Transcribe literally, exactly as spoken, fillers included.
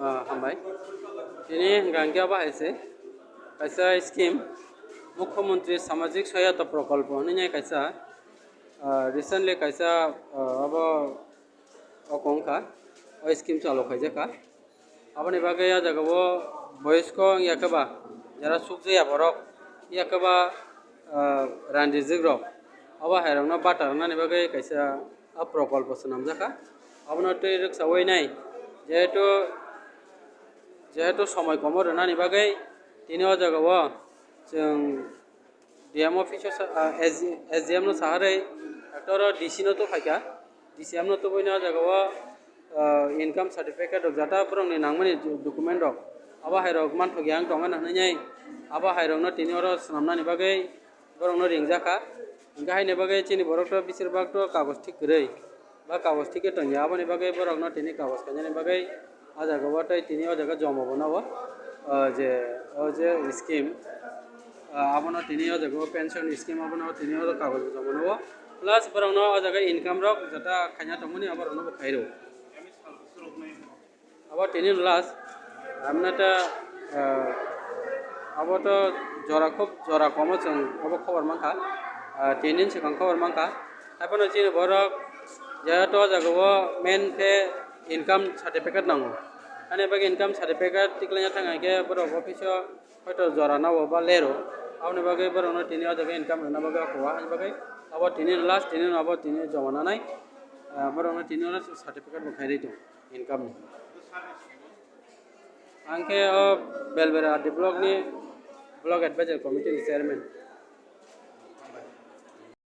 Ah, hambai. Tini hwnkha hwnkhe abo hai se kaisa scheme, Mukhyamantri Samajik Sahayato Prokolpo hwnwi kaisa, ah, recently kaisa, ah, abo o kong kha, o scheme chalu khaijak kha. Aboni bagwi o jaga o boyosko wngya khe ba, jara sukjaya borok, wngya khe ba, ah, randijwk rok, abo hai rokno bata rwnani bagwi kaisa o prokolpo swnamjak kha. Abono twi rwksawi nai, jehetu, jehetu somoi komo rwnani bagwi tini o jaga o chwng D M office o sa-, ah, S D M no saharwi, doctor o D C no tubui phaikha. D C M no tubui no jaga o, ah, income certificate rok jata borok ni nangmani document rok. Abo hai rok manthok yang tongo na hinwi abo hai rok no tini oro swnamnani bagwi borok no ringjak kha. Hingkhe haini bagwi chini borok to besir bak to kagoj thik kwrwi. Ba kagoj thik khe tongya, aboni bagwi borokno tini kagoj khainani bagwi o jaga o tei tini o jaga joma bono o, o je, o je scheme, ah, abono tini o jaga o pension scheme abono tini o kagoj joma bono o, plus borokno o jaga income rok jata khaina tongmani aborokno bo khairw. Abo tini last, amne ta, ah, abo to jora khub jora komo chwng abo khobor mankha, ah, tini swkang khobor mankha. Haiphano chini borok jehetu o jaga o main khe income certificate nango. Ani bagwi income certificate tiklaina thang khe borok office o hoito jora nao ba lero, aboni bagwi borokno tini o jaga income rwna bagwi o kowa, ani bagwi abo tini last, tini abo tini joma nanai, ah, borokno tini o certificate bo khairwi tongo income ni. Ang khe o Belbera R D block ni block advisor committee ni chairman.